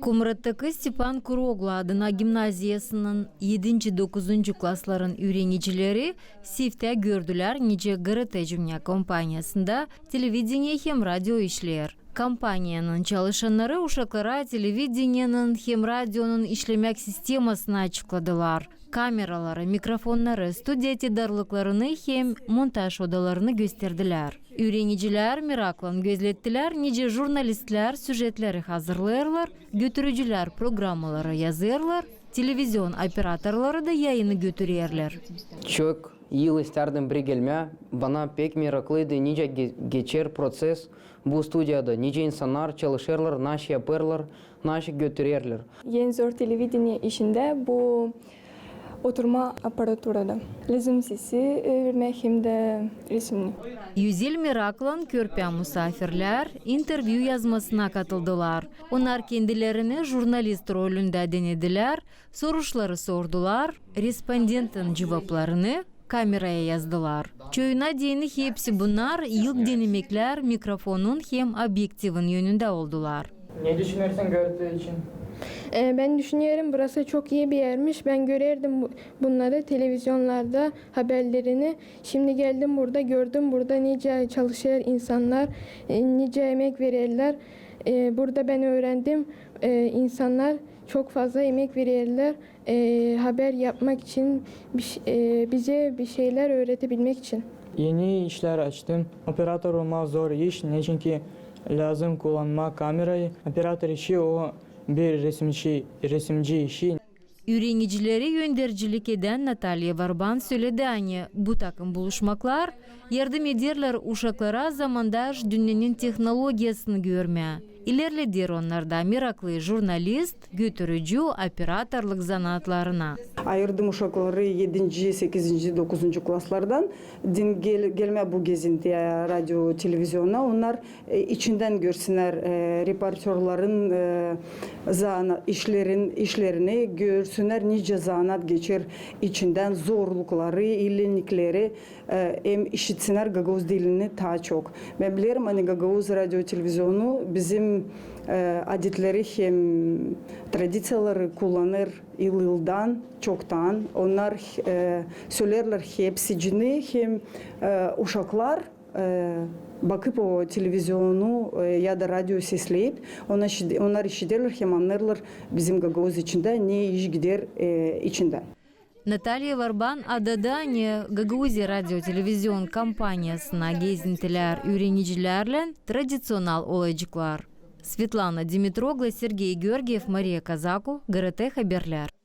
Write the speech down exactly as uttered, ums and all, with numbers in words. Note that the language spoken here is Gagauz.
Komrattaki Stepan Kuroglu adına gimnaziyasının edinci, dokuzuncu klasların üürenicileri siftä gördülär, nicä GRT Dünnä kompaniyasında televideniye hem radio işleer. Kompaniyanın çalışannarı uşaklara televideniyeniñ hem radionun işlemäk sistemasını açıkladılar. Kameraları, mikrofonnarı, studiya tedarlıklarını hem montaj odalarını gösterdilär. Üürenicilär meraklan gözlettilär, nicä jurnalistlär süjetleri hazırlêêrlar, götürücülär programmaları yazêrlar, televizion operatorları da yayını götürerlär. Çok yıl istärdim burayı gelmää. Bana pek meraklıydı, nicä ge-, geçer proses bu studiyada, nicä insannar çalışêrlar, naşey yapêrlar, naşey götürerlär. En zor televideniye işindä bu oturma aparaturada. Lääzım sesi, e, vermää hem dä resimni. Özel meraklan körpä musaafirlär intervyu yazmasına katıldılar. Onnar kendilerini jurnalist rolündä denedilär, soruşları sordular, respondentin cuvaplarını kameraya yazdılar. Çoyuna deyni hepsi bunnar ilk denemeklär mikrofonun hem obyektivin önündä oldular. Ne düşünüyorsun gördüğün için? E, ben düşünüyorum, burası çok iyi bir yermiş. Ben görerdim bu- bunları televizyonlarda, haberlerini. Şimdi geldim burada, gördüm burada nicä çalışêr insannar, e, nicä emek vererlär. E, burada ben öğrendim, e, insannar çok fazla emek vererlär, e, haber yapmak için, bir ş- e, bize bir şeyler öğretebilmek için. Yeni işlär açtım. Operator olmaa zor iş, neçinki lääzım kullanmaa kamerayı. Operator işi o bir resimci, resimci işi. Üürenicileri öndercilik edän Natalya Varban söledi, ani bu takım buluşmaklar yardım ederlär uşaklara zamandaş dünnenin tehnologiyasını görmää. İlerleder onnarda meraklı jurnalist, götürücü, operatorluk zanaatlarına. Ayırdım uşakları edinci, sekizinci, dokuzuncu klaslardan. Din gel- gelmää bu gezintiyä radio televizionuna. Onnar, e, içindän görsünnär, e, reportörların, e, zana- işlerin işlerini, görsünnär nicä zanaat geçer içindän, zorlukları, ilenikleri, e, hem işitsinnär gagauz dilini taa çok. Bän bilerim, ani gagauz radio televizionu bizim, e, adetleri hem tradiţiyaları kullanêr yıl-yıldan çoktan. Onnar, e, söleerlär hepsicini hem, e, uşaklar, e, bakıp o televizionu, e, ya da radio sesleyip, onnar işi- onnar işiderlär hem annêêrlar bizim gagauz içindä ne iş gider, e, içindä. Natalya Varban adadı, ani Gagauziya radio televizion kompaniyasına gezintilär üürenicilärlän tradiţional olaycıklar. Svetlana Dimitroglu, Sergey Georgiev, Mariya Kazaku, GRT Haberlär.